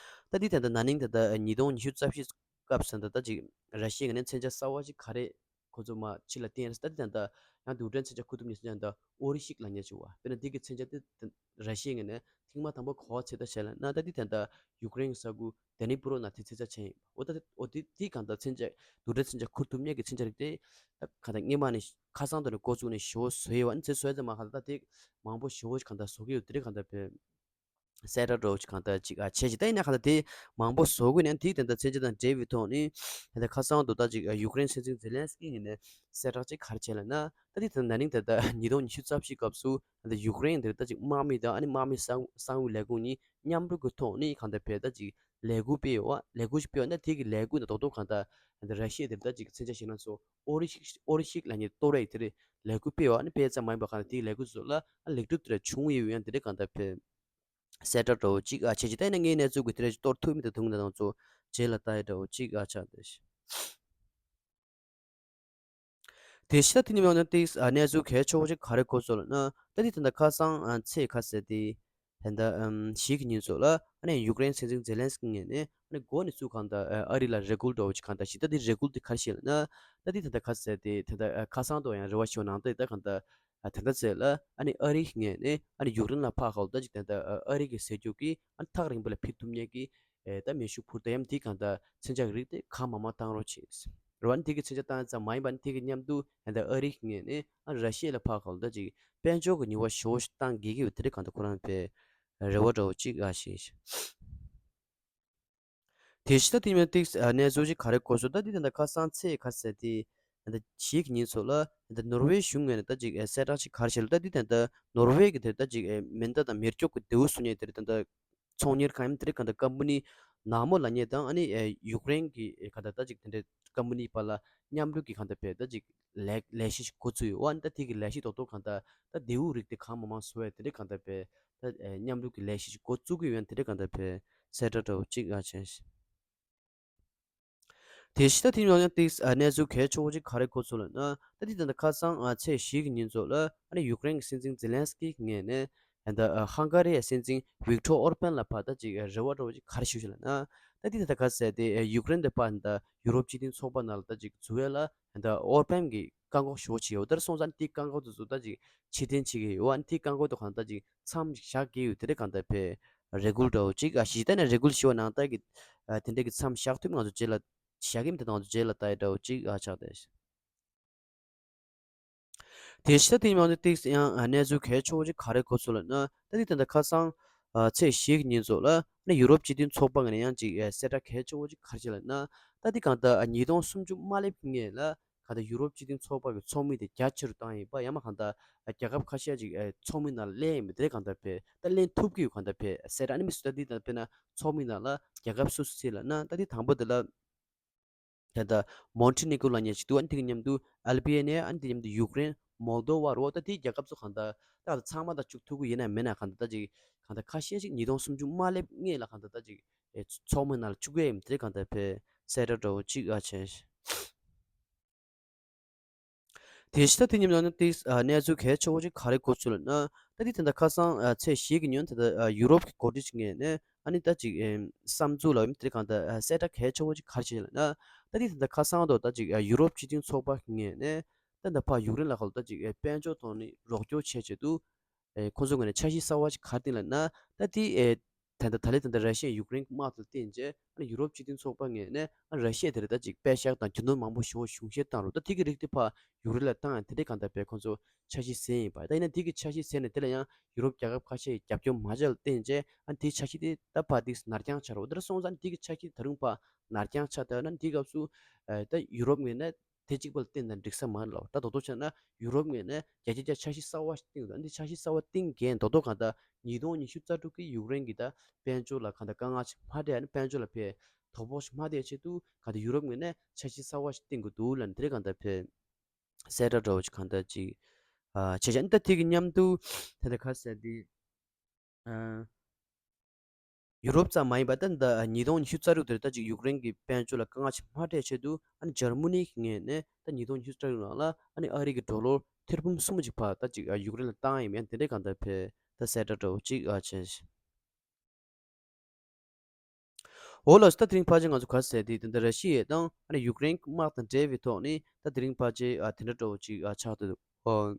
ད་དེ་ད་ད་ན་ནིང་ད་ད་ཉིས་སྟོང་ཉི་ཤུ་རྩ་བཞི་ སྐབས་སུ་ད་ལྟ་ཅིག་ར་ཤི་ཡའི་ངོས་ནས་མཚོན་ཆ་གསར་བ་ཞིག་ག་རེ་ཁོ་ཚོ་མར་ཕྱི་ལ་བཏོན་རེད་ཟེར། ད་འདི་ད་ལྟ་ཡང་ཡུཀ་རེན་མཚོན་ཆ་འཁུར་ཐུབ་མཁན་མཚོན་ཆ་ད་ལྟ་ཨོ་རི་ཤིག་ལབ་མཁན་ཅིག་ཡོད་པ། དཔེར་ན་འདི་གི་མཚོན་ཆ་དེ་ད་ར་ཤི་ཡའི་ངོས་ནས་ཐེངས་མ་དང་པོ་ག་པར་ཚོད་ལྟ་བྱས་ལབ་ན། ད་འདི་ད་ལྟ་ཡུཀ་རེན་གྱི་ས་ཁུལ་ཌི་ནི་པྲོ་ནང་དེ་ཚོད་ལྟ་བྱས་ཡིན། འོ་ད་འོ་དེ་དེ་གང་ལྟར་མཚོན་ཆ་ཡུཀ་རེན་མཚོན་ཆ་འཁུར་ཐུབ་མཁན་གྱི་མཚོན་ཆ་རིགས་དེ་ད་གང་ལྟར་སྔོན་མ་ནས་ཁ་སང་དུ་ནས་འགོ་བཙུགས་ནས་ཞེ་པོ་བཟོས་ཡོད་པ། ཨ་ནི་ཚེ་བཟོས་ཙམ་མ་གང་ལྟར་ད་དེ་མང་པོ་ཞེ་པོ་གང་ལྟར་བཟོ་གི་ཡོད། དེ་རིགས་གང་ལྟར་བས་གསལ་བསྒྲགས་འདྲ་བོ་ཅིག་གང་ལྟར་ཅིག་ཨ་བྱས་ཅིག་ད་ཡིན་ན་གང་ལྟར་དེ་མང་པོ་བཟོ་དགོས་ནའང་དེ་དེ་འདྲ་མཚོན་ཆ་དང་འབྲེལ་བའི་ཐོག་ནས་ད་ལྟ་ཁ་སང་དུ་ད་ཅིག་ཡུཀ་རེན་སྲིད་འཛིན་ཛེ་ལན་སི་ཀི་ངོས་ནས་གསལ་བསྒྲགས་ཅིག་ག་རེ་བྱས་ལབ་ན། ད་དེ་ད་ན་ནིང་ད་ལྟ་ཉིས་སྟོང་ཉི་ཤུ་རྩ་བཞི་སྐབས་སུ་ད་ལྟ་ཡུཀ་རེན་དེར་ད་ཅིག་དམག་མི་དང་ཨ་ནི་དམག་མི་གསང་གསང་བའི་ལས་ཁུངས་གཉིས་མཉམ་རུབ་ཀྱི་ཐོག་ནས་གང་ལྟར་བས་ད་ཅིག་ལས་འགུལ་སྤེལ་ཡོད་པ། ལས་འགུལ་ཞིག་སྤེལ་ཡོད་ན་དེ་གི་ལས་འགུལ་ནང་རྡོག་རྡོག་གང་ལྟར་ད་ལྟ་ར་ཤི་ཡ་དེར་ད་ཅིག་མཚོན་ཆ་བཞག་ན་ཚོ་ཨོ་རི་ཤིག་ཨོ་རི་ཤིག་ལབ་མཁན་གཏོར་ཡ་དེ་རེད། ལས་འགུལ་སྤེལ་བ་ནི་སྤེལ་ཙམ་མ་ཡིན་པ་གང་ལྟར་དེའི་ལས་འགུལ་ཚོ་ལ་ཨ་ལེགས་གྲུབ་དེ་འདྲ་བྱུང་ཡོད་ཡང་དེ་འདྲ་གང་ལྟར་བས་གསལ་བསྒྲགས་འདྲ་བོ་ཅིག་ཨ་བྱས་ཅིག་ད་ཡིན་ན་ངའི་གནས་ཚུལ་གྱི་དེ་འདྲ་གཏོར་ཐུབ་མི་འདུག་དུང་ནང་ཚོ་རྗེས་ལ་ལྟ་ཡ་འདྲ་བོ་ཅིག་ཨ་ཆགས་བསྡད་ཤག་དེ་ཕྱི་ད་དེ་ཉིན་མ་ནི་ཏིག་ཨ་གནས་ཚུལ་གལ་ཆེ་བོ་ཅིག་ག་རེ་གོ་སོང་ལབ་ན། ད་དེ་ད་ལྟ་ཁ་སང་ཨ་ཚེས་ཁ་ཟེར་དེ། ད་ལྟ་ཨམ་བཞི་གི་ཉིན་ཚོ་ལ་ཨ་ནི་ཡུཀ་རེན་སྲིད་འཛིན་ཛེ་ལན་སི་ཀི་ངོས་ནས་ཨ་ནི་འགོ་ནས་ཚུར་གང་ལྟར་ཨ་རི་ལ་རེ་སྐུལ་འདྲ་བོ་ཅིག་གང་ལྟར་ཞིག་ད་དེ་རེ་སྐུལ་དེ་ག་རེ་བྱས་ལབ་ན། ད་དེ་ད་ལྟ་ཁ་ཟེར་དེ་ད་ལྟ་ཨ་ཁ་སང་དུ་ཡང་རེ་བ་ཞུ་བ་ནང་ལྟར་ད་གང་ལྟར་ཨ་ད་ལྟ་ཚེས་ལ་ཨ་ནི་ཨ་རི་ངོས་ནས་ཨ་ནི་ཡུཀ་རེན་ལ་ཕར་ཁ་ལ་ད་ཅིག་ད་ལྟ་ཨ་རི་གི་ཟས་རྒྱུ་གི་ཨ་ནི་ཐག་རིང་པོ་ལ་ཕེབས་ཐུབ་མཁན་གི་ཨེ་ད་མེ་ཤུགས་འཕུར་མདའ་ཡམ་དེ་གང་ལྟར་མཚོན་ཆ་གི་རིགས་དེ་གང་མང་མང་བཏང་རོགས་བྱེད། རེད་བ། ཨ་ནི་དེ་གི་མཚོན་ཆ་བཏང་ཙམ་མ་ཡིན་པ་ཨ་ནི་དེ་གི་མཉམ་དུ་ཨ་ད་ཨ་རི་གི་ངོས་ནས་ཨ་ར་ཤི་ཡ་ལ་ཕར་ཁ་ལ་ད་ཅིག་དཔལ་འབྱོར་གི་ཉེས་པ་ཞེ་པོ་ཞིག་བཏང་དགོས་ཀྱི་ཡོད་དེ་རེད། གང་ལྟར་ཁོ་རང་པའི་རེ་བ་འདྲ་བོ་ཅིག་ཨ་བྱས། དེ་ཕྱི་ད་དེ་མིན་ཏིག་ཨ་གནས་ཚུལ་ཅིག་ག་རེ་གོ་སོང་། ད་དེ་ད་ལྟ་ཁ་སང་ཚེས་ཁ་ཟེར་དེ་ད་ལྟ་བཞི་གི་ཉིན་ཚོ་ལ་ད་ལྟ་ནོར་ཝེ་གཞུང་ངོས་ནས་ད་ཅིག་ཨེ་གསལ་བསྒྲགས་ཅིག་ག་རེ་བྱས་ལ། ད་དེ་ད་ལྟ་ནོར་ཝེ་གི་དེར་ད་ཅིག་ཨེ་མེ་མདའ་དང་མེ་སྒྱོགས་ཀྱི་མདེའུ་བཟོ་མཁན་དེར་ད་ལྟ་ཚོང་གཉེར་ཁང་ཡིན་དེ་རིགས་གང་ལྟར་ཀམ་པ་ནི་ནག་མོ་ལབ་མཁན་དང་ཨ་ནི་ཨེ་ཡུཀ་རེན་གྱི་ཨེ་གང་ལྟར་ད་ཅིག་དེ་འདྲའི་ཀམ་པ་ནི་བར་ལ་མཉམ་རུབ་ཀྱི་གང་ལྟར་བས་ད་ཅིག་ལས་ལས་གཞི་ཞིག་འགོ་བཙུགས་ཡོད་པ། ཨ་ནི་ད་དེ་གི་ལས་གཞི་རྡོག་རྡོག་གང་ལྟར་ད་མདེའུ་རིགས་དེ་གང་མང་མང་བཟོ་བའི་དེ་འདྲའི་གང་ལྟར་བས་ད་ཨེ་མཉམ་རུབ་ཀྱི་ལས་གཞི་ཞིག་འགོ་བཙུགས་ཀྱི་ཡོད་པ་དེ་འདྲའི་གང་ལྟར་བས་གསལ་བསྒྲགས་འདྲ་བོ་ཅིག་ཨ་བྱས། དེ་ཕྱི་ད་དེ་ཡང་ཡང་ཏིག་ཨ་གནས་ཚུལ་གལ་ཆེ་བོ་ཅིག་ག་རེ་གོ་སོང་ལབ་ན། ད་དེ་ད་ལྟ་ཁ་སང་ཨ་ཚེས་བཞི་གི་ཉིན་ཚོ་ལ་ཨ་ནི་ཡུཀ་རེན་གྱི་སྲིད་འཛིན་ཛེ་ལན་སི་ཀི་ངོས་ནས་ད་ལྟ་ཨ་ཧང་ག་རི་ཡའི་སྲིད་འཛིན་ཝིག་ཏོར་ཨོར་པན་ལ་ཕར་ད་ཅིག་ཨ་རེ་བ་འདྲ་བོ་ཅིག་ག་རེ་ཞུས་ཤག་ལབ་ན། ད་དེ་ད་ལྟ་ཁ་ཟེར་དེ་ཨ་ཡུཀ་རེན་དེ་ཕར་ད་ཡུ་རོབ་སྤྱི་མཐུན་ཚོགས་པ་ནང་ལ་ད་ཅིག་འཛུལ་ཡ་ལ་ད་ལྟ་ཨོར་པན་གྱིས་བཀག་འགོག་ཞེ་པོ་བྱས་ཡོད། ད་སོང་ཙང་དེའི་བཀག་འགོག་དེ་ཚོ་ད་ཅིག་ཕྱིར་འཐེན་བྱེད་ཀྱི་ཡོད། ཨ་ནི་དེའི་བཀག་འགོག་དེ་གང་ད་ཅིག་མཚམས་ཤིག་བཞག་གི་ཡོད་དེ་རེད། གང་ལྟར་བས་རེ་སྐུལ་འདྲ་བོ་ཅིག་ཨ་ཞིག་ད་ནས་རེ་སྐུལ་ཞུ་བ་ནང་ལྟར་གྱི་ཨ་དེ་འདྲ་གི་མཚམས་བཞག་ཐུབ་ང་ཚོ་རྗེས་ལ་བཞག་གི་མི་དེ་དང་ང་ཚོ་རྗེས་ལ་ལྟ་ཡི་འདྲ་བོ་ཅིག་ཨ་ཆགས་བསྡད། དེ་ཕྱི་ད་དེ་མང་དུ་ཏིག་ཡང་ཨ་གནས་ཚུལ་གལ་ཆེ་བོ་ཅིག་ག་རེ་གོ་སོང་ལབ་ན། ད་དེ་ད་ལྟ་ཁ་སང་ཨ་ཚེས་བཞི་གི་ཉིན་ཚོ་ལ་ཨ་ནི་ཡུ་རོབ་སྤྱི་མཐུན་ཚོགས་པ་ངོས་ནས་ཡང་ཅིག་ཨ་གསལ་བསྒྲགས་གལ་ཆེ་བོ་ཅིག་ག་རེ་བྱས་ལབ་ན། ད་དེ་གང་ལྟར་ཨ་ཉིས་སྟོང་སུམ་ཅུ་མ་སླེབས་སྔོན་ལ་གང་ལྟར་ཡུ་རོབ་སྤྱི་མཐུན་ཚོགས་པ་གི་ཚོགས་མི་དེ་རྒྱ་ཆེ་རུ་བཏང་ཡིན་པ། ཡང་མ་གང་ལྟར་ཨ་རྒྱལ་ཁབ་ཁ་ཤས་ཅིག་ཨ་ཚོགས་མི་ནང་ལ་ལེན་ཡིན་པ་དེ་གང་ལྟར་བས་ད་ལེན་ཐུབ་ཀྱི་ཡོད། གང་ལྟར་བས་གསལ་བསྒྲགས་ཨ་ནི་མི་སུ་ད་དེ་ད་དཔེར་ན་ཚོགས་མི་ནང་ལ་རྒྱལ་ཁབ་སུ་སུ་ཟེར་ལབ་ན། ད་དེ་དང་པོ་དེ་ལ་ད་ལྟ་མོན་ཊི་ནི་ཀོ་ལབ་མཁན་ཞིག་འདུག་ཨ་ནི་དེ་གི་མཉམ་དུ་ཨལ་བྷི་ཡ་ནི། ཨ་ནི་དེ་མཉམ་དུ་ཡུཀ་རེན། མོལ་དོ་བ་རོ། ད་དེའི་རྒྱལ་ཁབ་ཚོ་གང་ལྟར་ད་ཚང་མ་ད་བཅུག་ཐུབ་ཀྱི་ཡིན་ན་མིན་ན་གང་ལྟར་ད་ཅིག་གང་ལྟར་ཁ་ཤས་ཤིག་ཉིས་སྟོང་སུམ་ཅུ་མ་སླེབས་སྔོན་ལ་གང་ལྟར་ད་ཅིག་ཨེ་ཚོགས་མི་ནང་ལ་བཅུག་གི་ཡིན། དེ་གང་ལྟར་བས་གསལ་བསྒྲགས་འདྲ་བོ་ཅིག་ཨ་བྱས། དེ་ཕྱི་ད་དེ་ཉིན་ནང་ནས་ཏིག་ཨ་གནས་ཚུལ་གལ་ཆེ་བོ་ཅིག་ག་རེ་གོ་སོང་ལབ་ན། ད་དེ་ད་ལྟ་ཁ་སང་ཨ་ཚེས་བཞི་གི་ཉིན་ད་ལྟ་ཨ་ཡུ་རོབ་ཀྱི་འགོ་ཁྲིད་ཅིག་ངོས་ནས་ཨ་ནི་ད་ཅིག་ཨེམ་བསམ་ཚུལ་ལབ་ཡིན་དེ་གང་ལྟར་ཨ་གསལ་བསྒྲགས་གལ་ཆེ་བོ་ཅིག་ག་རེ་བྱས་ལབ་ན། ད་དེ་ད་ལྟ་ཁ་སང་དུ་ད་ཅིག་ཨ་ཡུ་རོབ་སྤྱི་མཐུན་ཚོགས་པ་ངོས་ནས་ད་ད་ཕར་ཡུཀ་རེན་ལ་ཁ་ལོ་ད་ཅིག་ཨེ་དཔལ་འབྱོར་ཐོག་ནས་རོགས་སྐྱོར་བྱེད་ཆེད་དུ་ཨེ་ཁོང་ཚོ་ངོས་ནས་འཆར་གཞི་གསར་བ་ཞིག་ག་རེ་བཏིང་ལབ་ན། ད་དེ་ཨེ་ད་ལྟ་ད་ལན་ད་ལྟ་ར་ཤི་ཡས་ཡུཀ་རེན་གྱི་དམག་དེ་ལ་བརྟེན་བྱས་ཨ་ནི་ཡུ་རོབ་སྤྱི་མཐུན་ཚོགས་པ་ངོས་ནས་ཨ་ར་ཤི་ཡ་དེར་ད་ཅིག་པད་ཤག་དང་རྒྱུ་ནོར་མང་པོ་ཞེ་པོ་གཞུང་བཞེས་བཏང་རོགས། ད་དེ་གི་རིགས་དེ་ཕར་ཡུཀ་རེན་ལ་བཏང་ཡང་དེ་འདྲའི་གང་ལྟར་བས་ཁོང་ཚོ་འཆར་གཞི་བཟོས་ཡིན་པ། ད་ཡིན་ན་དེ་གི་འཆར་གཞི་བཟོས་ནས་དེ་ལ་ཡང་ཡུ་རོབ་རྒྱལ་ཁབ་ཁ་ཤས་ཀྱིས་རྒྱབ་སྐྱོར་མ་བྱས་ལ་བརྟེན་བྱས་ཨ་ནི་དེའི་འཆར་གཞི་དེ་ད་ཕར་ཏིག་ནར་འགྱངས་ཆགས་རོགས། དེ་འདྲ་སོང་ཙང་དེ་གི་འཆར་གཞི་ད་རུང་ཕར་ནར་འགྱངས་ཆགས་ད་ན་དེའི་སྐབས་སུ་ཨ་ད་ཡུ་རོབ་ངོས་ནས་དེ་གཅིག་པ་ལ་བརྟེན་ན་འགྲིག་ས་མ་རེད་ལབ། ད་རྡོག་རྡོག་བྱས་ན་ཡུ་རོབ་ངོས་ནས་བརྒྱ་ཆ་བརྒྱ་འཆར་གཞི་གསར་བ་ཞིག་བཏིང་འདུག་འདི་འཆར་གཞི་གསར་བ་བཏིང་མཁན་རྡོག་རྡོག་གང་ལྟར་ཉིས་སྟོང་ཉི་ཤུ་རྩ་དྲུག་གི་ཡུཀ་རེན་གྱི་ད་དཔལ་འབྱོར་ལ་གང་ལྟར་དཀའ་ངལ་ཞིག་མ་འཕྲད། ཨ་ནི་དཔལ་འབྱོར་ལ་ཕར་དོ་ཕོག་ཞིག་མ་ཐེབས་ཆེད་དུ་གང་ལྟར་ཡུ་རོབ་ངོས་ནས་འཆར་གཞི་གསར་བ་ཞིག་བཏིང་དགོས་འདུག་ལབ་ནས་དེ་རིང་གང་ལྟར་ཕར་གསལ་བསྒྲགས་འདྲ་བོ་ཞིག་གང་ལྟར་ཅིག་ཨ་བྱས་བྱས། ཨ་ནི་ད་དེ་གི་མཉམ་དུ་ད་ལྟ་ག་རེ་ཟེར་དེ་ཨ། ཡུ་རོབ་ཙམ་མ་ཡིན་པར་ད་ལྟ་ཉིས་སྟོང་ཉི་ཤུ་རྩ་དྲུག་དེར་ད་ཅིག་ཡུཀ་རེན་གྱི་དཔལ་འབྱོར་ལ་དཀའ་ངལ་ཞིག་མ་འཕྲད་ཆེད་དུ་ཨ་ནི་འཇར་མ་ནི་གི་ངོས་ནས་ད་ཉིས་སྟོང་ཉི་ཤུ་རྩ་དྲུག་ནང་ལ་ཨ་ནི་ཨ་རི་གི་ཌོ་ལར་ཐེར་འབུམ་གསུམ་ཅིག་ཕར་ད་ཅིག་ཡུཀ་རེན་ལ་བཏང་ཡིན་མིན་དེ་འདྲའི་གང་ལྟར་ཕར་ད་གསལ་བསྒྲགས་འདྲ་བོ་ཅིག་ཨ་བྱས། འོ་ལགས་སོ། ད་དེ་རིང་ཕལ་ཆེར་ང་ཚོ་ག་རེ་ཟེར་དེ་དེ་འདྲ་ར་ཤི་ཡ་དང་ཨ་ནི་ཡུཀ་རེན་དམག་དང་འབྲེལ་བའི་ཐོག་ནས་ད་དེ་རིང་ཕལ་ཆེར་ཨ་དེ་འདྲ་འདྲ་བོ་ཅིག་ཨ་ཆགས་འདུག་ཨོ།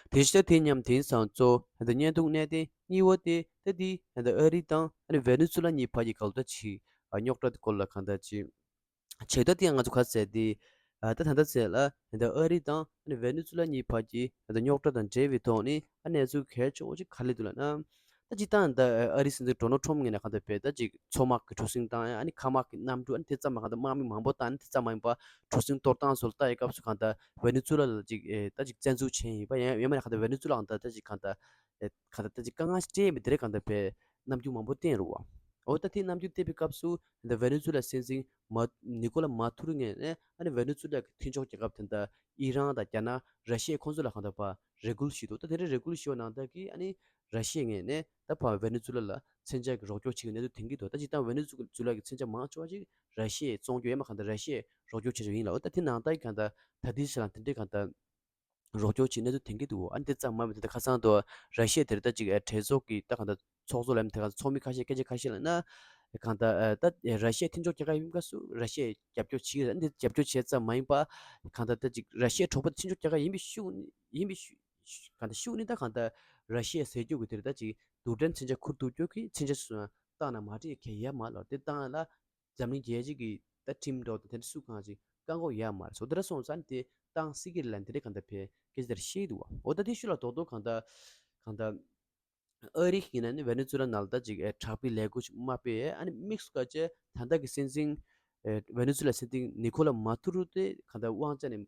དེ་བཞིན་ད་དེ་མཉམ་དེང་སང་གཙོ་བོ་ད་བརྙན་ཐུང་གནད་དོན་གཉིས་པ་དེ་ད་དེ་ད་ཨ་རི་དང་ཨ་ནི་ཝེ་ནེ་ཛུ་ལ་གཉིས་བར་གྱི་ག་ལ་ད་ཅིག་ཨ་རྙོག་དྲ་དེ་སྐོར་ལ་གང་ལྟར་ཅིག་བྱས། ད་དེ་ཡང་ང་ཚོ་ག་རེ་ཟེར་དེ་ཨ་ད་ད་ལྟ་ཟེར་ལ་ད་ཨ་རི་དང་ཨ་ནི་ཝེ་ནེ་ཛུ་ལ་གཉིས་བར་གྱི་ད་རྙོག་དྲ་དང་འབྲེལ་བའི་ཐོག་ནས་ཨ་གནས་ཚུལ་གལ་ཆེ་བོ་ཅིག་ག་རེ་སླེབས་འདུག་ལབ་ན། ད་སྤྱིར་བཏང་ད་ཨ་རིའི་སྲིད་འཛིན་ཌོ་ནལ་ཊམ་ངོས་ནས་གང་ལྟར་བས་ད་ཅིག་མཚོ་དམག་གི་གྲུ་གཟིངས་བཏང་ཡ། ཨ་ནི་མཁའ་དམག་གི་གནམ་གྲུ། ཨ་ནི་དེ་ཙམ་མ་གང་ལྟར་དམག་མི་མང་པོ་བཏང་། ཨ་ནི་དེ་ཙམ་མ་ཡིན་པ་གྲུ་གཟིངས་གཏོར་སྟངས་སོགས་ལ་ལྟ་ཡི་སྐབས་སུ་གང་ལྟར་ཝེ་ནེ་ཛུ་ལ་ལ་ཅིག་ཨེ་ད་ཅིག་བཙན་འཛུལ་བྱས་ཡིན་པ། ཡང་ཡང་མིན་ན་གང་ལྟར་ཝེ་ནེ་ཛུ་ལ་གང་ལྟར་ད་ཅིག་གང་ལྟར་ཨེ་གང་ལྟར་ད་ཅིག་དཀའ་ངལ་སྤྲད་ཡིན་པ་དེ་རེད། གང་ལྟར་བས་རྣམ་འགྱུར་མང་པོ་བསྟན་རུ་བ། འོ་ད་དེ་རྣམ་འགྱུར་བསྟན་པའི་སྐབས་སུ་ད་ཝེ་ནེ་ཛུ་ལ་སྲིད་འཛིན་མ་ནི་ཀོ་ལ་མ་ཐུ་རུ་ངོས་ནས་ཨ་ནི་ཝེ་ནེ་ཛུ་ལ་གི་མཐུན་ཕྱོགས་རྒྱལ་ཁབ་དེ་འདྲ་ཨི་རན་དང་རྒྱ་ནག་ར་ཤི་ཡ་ཁོང་ཚོ་ལ་གང་ལྟར་ཕར་རེ་སྐུལ་ཞུས་འདུག་ད་དེ་འདྲ་རེ་སྐུལ་ཞུས་པ་ནང་ལྟར་གྱི་ཨ་ནི་ར་ཤི་ཡའི་ངོས་ནས་ད་ཕར་ཝེ་ནེ་ཛུ་ལ་ལ་མཚོན་ཆ་གི་རོགས་སྐྱོར་བྱེད་ཀྱི་གནས་ཚུལ་ཐོན་གྱི་འདུག་ད་སྤྱིར་བཏང་ཝེ་ནེ་ཛུ་ལ་གི་མཚོན་ཆ་མང་ཆེ་བ་ཅིག་ར་ཤི་ཡས་བཙོང་རྒྱུ་ཡོད་མ། གང་ལྟར་ར་ཤི་ཡས་རོགས་སྐྱོར་བྱེད་ཀྱི་ཡིན་ལ། འོ་ད་དེ་ནང་ལྟར་གྱི་གང་ལྟར་ད་ལྟའི་ཆ་ལ་དེ་འདྲའི་གང་ལྟར་རོགས་སྐྱོར་བྱེད་གནས་ཚུལ་ཐོན་གྱི་འདུག་ཨ་ནི་དེ་ཙམ་མ་ཡིན་པ་དེ་ཁ་སང་དུ་ར་ཤི་ཡ་དེར་ད་ཅིག་གྲོས་ཚོགས་ཀྱི་ད་གང་ལྟར་ཚོགས་གཙོ་ལབ་དེ་ག་ཚོགས་མི་ཁ་ཤས་སྐད་ཆ་ཁ་ཤས་ལབ་ན། གང་ལྟར་ཨ་ད་ར་ཤི་ཡའི་མཐུན་ཕྱོགས་རྒྱལ་ཁབ་ཡིན་སྐབས་སུ་ར་ཤི་ཡས་རྒྱབ་སྐྱོར་བྱེད་ཀྱི་རེད། འདི་རྒྱབ་སྐྱོར་བྱས་ཙམ་མ་ཡིན་པ་གང་ལྟར་ད་ཅིག་ར་ཤི་ཡའི་གྲོགས་པོ་མཐུན་ཕྱོགས་རྒྱལ་ཁབ་ཡིན་པའི་ཤུགས་ཡིན་པའི་ཤུགས་གང་ལྟར་ཤུགས་ནི་ད་གང་ལྟར་ར་ཤི་ཡས་ཟེར་རྒྱུ་གི་དེར་ད་ཅིག་རྡུལ་ཕྲན་མཚོན་ཆ་ཁུར་གཏུབ་རྒྱུ་གི་མཚོན་ཆ་སོ་སོ་བཏང་ན་མ་འགྲིག་གི་ཡ་མ་ལོར་དེ་བཏང་ལ་འཛམ་གླིང་རྒྱལ་སྤྱི་གི་ད་ཁྲིམས་འགྲོ་དང་དེ་འདྲ་སུ་གང་ཅིག་བཀག་འགོག་ཡ་མ་རེད། སོ་དེ་འདྲ་སོང་ཙང་དེ་བཏང་སྲིད་ཀྱི་རེད་ལབ་དེ་འདྲ་གང་ལྟར་བས་སྐད་ཆ་དེར་བཤད་འདུག་བ། འོ་ད་དེ་ཤུལ་ལ་རྡོག་རྡོག་གང་ལྟར་གང་ལྟར། ཨ་རི་ཡིན་ན་ནི་ཝེ་ནེ་ཛུ་ལ་ནང་ལ་ད་ཅིག་ཨེ་དྲག་པོའི་ལས་འགུལ་ཞིག་མ་སྤེལ། ཨ་ནི་དམིགས་སུ་བཀར་བྱས་ད་ལྟ་གི་སྲིད་འཛིན་ཨེ་ཝེ་ནེ་ཛུ་ལ་སྲིད་འཛིན་ནི་ཀོ་ལ་མ་ཐུ་རུ་དེ་གང་ལྟར་དབང་ཆ་ནས་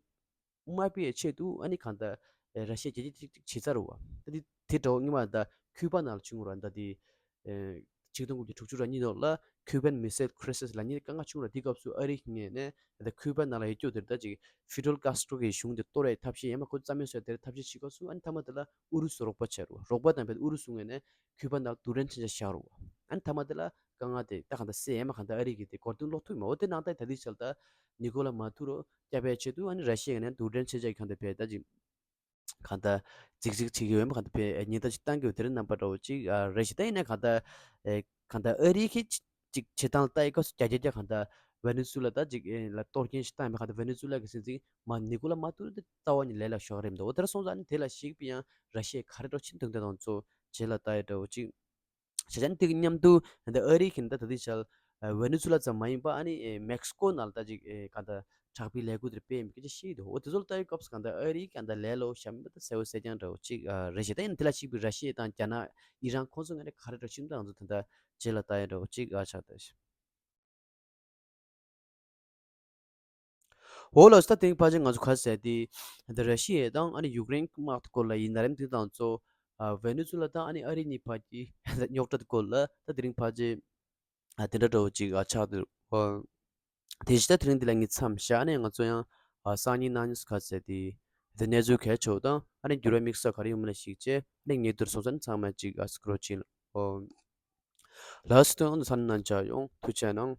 མ་སྤེལ་ཆེད་དུ་ཨ་ནི་གང་ལྟར་ཨེ་ར་ཤི་ཡ་རྒྱལ་སྤྱི་ཅིག་ཅིག་བྱེད་ཚར་བ། ད་དེ་དེ་འདྲ་བོ་སྔོན་མ་ད་ཁུ་པ་ནང་ལ་བྱུང་བ་ར། ད་དེ་ཨེ་ཆིག་སྟོང་དགུ་བརྒྱ་དྲུག་ཅུ་རེ་གཉིས་ནང་ལ་ཁུ་པན་མི་སེལ་ཁི་རི་སིས་ལབ་མཁན་དཀའ་ངལ་བྱུང་ར། དེ་སྐབས་སུ་ཨ་རི་ངོས་ནས་ད་ཁུ་པ་ནང་ལ་ཡོད་རྒྱུ་དེར་ད་ཅིག་ཧྥི་ཌེལ་ཀཱ་སི་ཏྲོ་གི་གཞུང་དེ་གཏོར་བའི་ཐབས་ཤེས་ཡང་མ་ཁོ་རྩ་མེད་བཟོ་ཡ་དེར་ཐབས་ཤེས་བྱེད་སྐབས་སུ་ཨ་ནི་མཐའ་མ་དེ་ལ་ཨུ་རུ་སུ་རོགས་པ་བྱས་རུ། རོགས་པ་དང་བས་ཨུ་རུ་སུ་ངོས་ནས་ཁུ་པ་ནང་རྡུལ་ཕྲན་མཚོན་ཆ་བཞག་རུ། ཨ་ནི་མཐའ་མ་དེ་ལ་དཀའ་ངལ་དེ་ད་གང་ལྟར་སེལ་ཡ་མ་གང་ལྟར་ཨ་རི་གི་དེ་གོ་རྟོགས་ལོག་ཐུབ་མ། འོ་དེ་ནང་ལྟར་ད་ལྟའི་ཆར་ད་ནི་ཀོ་ལ་མ་ཐུ་རུ་སྐྱབས་པའི་ཆེད་དུ་ཨ་ནི་ར་ཤི་ཡ་ངོས་ནས་རྡུལ་ཕྲན་མཚོན་ཆ་གི་གང་ལྟར་བས་ད་ཅིག་གང་ལྟར་རྫིག་རྫིག་བྱེད་ཀྱི་ཡོད་མ་གང་ལྟར་བས་ཉེན་བརྡ་ཅིག་བཏང་གི་ཡོད། དེ་རིང་རྣམ་པ་འདྲ་བོ་ཅིག་ཨ་རེད་ཤག་ད་ཡིན་ན་གང་ལྟར་ཨེ་གང་ལྟར་ཨ་རི་གིས་ཅིག་བྱེད་སྟངས་ལ་ལྟ་ཡི་སྐབས་སུ་རྒྱ་རྒྱ་རྒྱ་གང་ལྟར་ཝེ་ནེ་ཛུ་ལ་ད་ཅིག་ཨེ་ལ་གཏོར་སྐྱོན་ཞིག་བཏང་ཡོད་མ་གང་ལྟར་ཝེ་ནེ་ཛུ་ལ་གི་སྲིད་འཛིན་མ་ནི་ཀོ་ལ་མ་ཐུ་རུ་དེ་རྩ་བ་ནས་ལས་ལ་ཞུགས་རེད་མི་འདུག་འོ་དེར་སོང་ཙང་ནི་དེ་ལ་གཞིགས་པ་ཡང་ར་ཤི་ཡ་ག་རེ་འགྲོ་ཕྱིན་དོན་དེ་དང་གཙོ་བྱེད་ལ་ལྟ་ཡི་འདྲ་བོ་ཅིག་བྱས་ཙང་དེ་གི་མཉམ་དུ་ད་ཨ་རི་གིས་ད་ད་ལྟའི་ཆར་ཝེ་ནེ་ཛུ་ལ་ཙམ་མ་ཡིན་པ་ཨ་ནི་མེག་སི་ཀོ་ནང་ལ་ད་ཅིག་གང་ལྟར་དྲག་པོའི་ལས་འགུལ་དེ་སྤེལ་ཡིན་པའི་སྐད་ཆ་བཤད་འདུག་འོ་དེ་ཚོ་ལ་ལྟ་བའི་སྐབས་སུ་གང་ལྟར་ཨ་རི་གིས་གང་ལྟར་ལས་སླ་བོ་བཞག་མེད་པ་ད་གསལ་བོ་གསལ་རྐྱང་འདྲ་བོ་ཅིག་རེད་ཤག་ད་ཡིན་དེ་ལ་གཞིགས་པའི་ར་ཤི་ཡ་དང་རྒྱ་ནག་ཨི་རན་ཁོང་ཚོ་ངོས་ནས་ག་རེ་འདྲ་ཕྱིན་ད་ང་ཚོ་ད་ལྟ་རྗེས་ལ་ལྟ་ཡི་འདྲ་བོ་ཅིག་ཆགས་ད། འོ་ལགས་སོ། ད་དེ་རིང་ཕལ་ཆེར་ང་ཚོ་ག་རེ་ཟེར་དེ་ད་ར་ཤི་ཡ་དང་ཨ་ནི་ཡུཀ་རེན་དམག་དེ་སྐོར་ལ་ཡིན་ན་རེད། དེ་དང་གཙོ་ཨ་ཝེ་ནེ་ཛུ་ལ་དང་ཨ་ནི་ཨ་རི་གཉིས་བར་གྱི་རྙོག་དྲ་དེ་སྐོར་ལ་ད་དེ་རིང་ཕལ་ཆེར་ཨ་དེ་འདྲ་འདྲ་བོ་ཅིག་ཨ་ཆགས་འདུག་ཨ་དེ་བཞིན་ད་དེ་རིང་འདི་ལ་ངས་མཚམས་བཞག་ནས་ང་ཚོ་ཡང་ཨ་སང་ཉིན་གནངས་ཉིན་ག་རེ་ཟེར་དེ་ད་གནས་ཚུལ་གལ་ཆེ་བ་དང་ཨ་ནི་འགྱུར་བ་དམིགས་བསལ་ག་རེ་ཡོང་མིན་ལ་གཞིགས་བྱས་ཨ་ནི་ངས་འདིར་སོང་ཙང་ཚང་མ་ཅིག་ཨ་སྐུ་རོགས་བྱེད། ཨོ། ལགས་སོ། ད་ཚང་མ་ནང་བཅར་ཡོང་ཐུགས་རྗེ་གནང་།